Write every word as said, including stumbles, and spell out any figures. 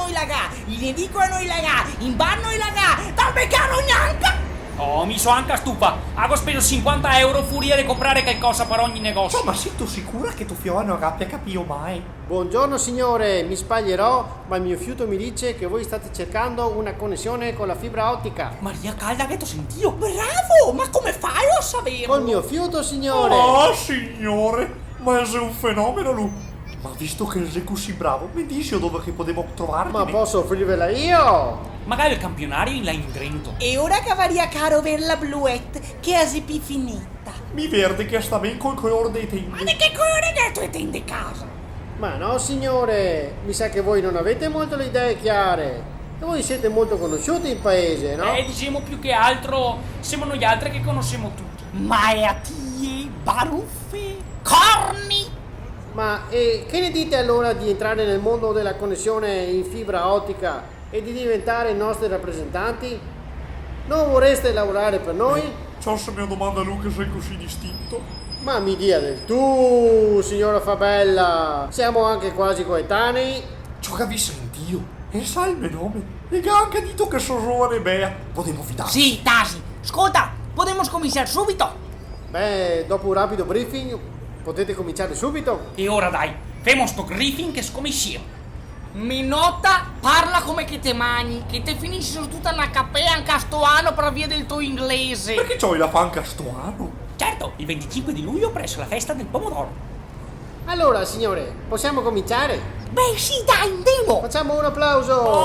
no i la ga, in edicola no i la ga, in bar no i la ga, dal becaro gnanca! Oh, mi so anca stufa! Go speso sinquanta euro furia de comprare calcosa par ogni negosio! Insoma, sito sicura che to fiola no gabia capìo mai? Buongiorno signore, mi sbaglierò, ma il mio fiuto mi dice che voi state cercando una connessione con la fibra ottica. Maria calda, gheto sentìo? Bravo! Ma come falo a saverlo? Col mio fiuto, signore! Oh, signore! Ma el xe un fenomeno lu! Ma visto che el xe cusì bravo, me disìo dove che podemo trovartene? Ma posso offrirvela io? Magari el campionario in là indrento. E ora che varia caro ver la bluette, che a xe pi finita. Mi verde che sta ben col color dei tende. Ma de che colore che xe le tue tende casa? Ma no, signore, mi sa che voi non avete molto le idee chiare. E voi siete molto conosciuti in paese, no? Eh, disemo più che altro, semo noialtre che conosemo tuti. Ma e a ti, barufe, corni! Ma, eh, che ne dite allora di entrare nel mondo della connessione in fibra ottica e di diventare i nostri rappresentanti? Non vorreste lavorare per noi? Eh, ciò se me lo domanda lu che xe cusì distinto. Ma mi dia del tu, signora Fabella, siamo anche quasi coetanei. Ciò che gavì sentìo? El sa el me nome. E el ga anca dito che so zovane e bea. Podemo fidarse? Sì, tasi. Scolta, podemo scominsiar subito? Beh, dopo un rapido briefing potete cominciare subito. E ora dai, femo sto briefing che scominsiemo. Menotta, parla come che te magni, che te finisi sotuta na capea anca sto ano par via del to inglese. Parché ciò i la fa anca sto ano? Certo, il venticinque di luglio presso la festa del pomodoro. Allora, signore, possiamo cominciare? Beh, sì, dai, andemo! Facciamo un applauso!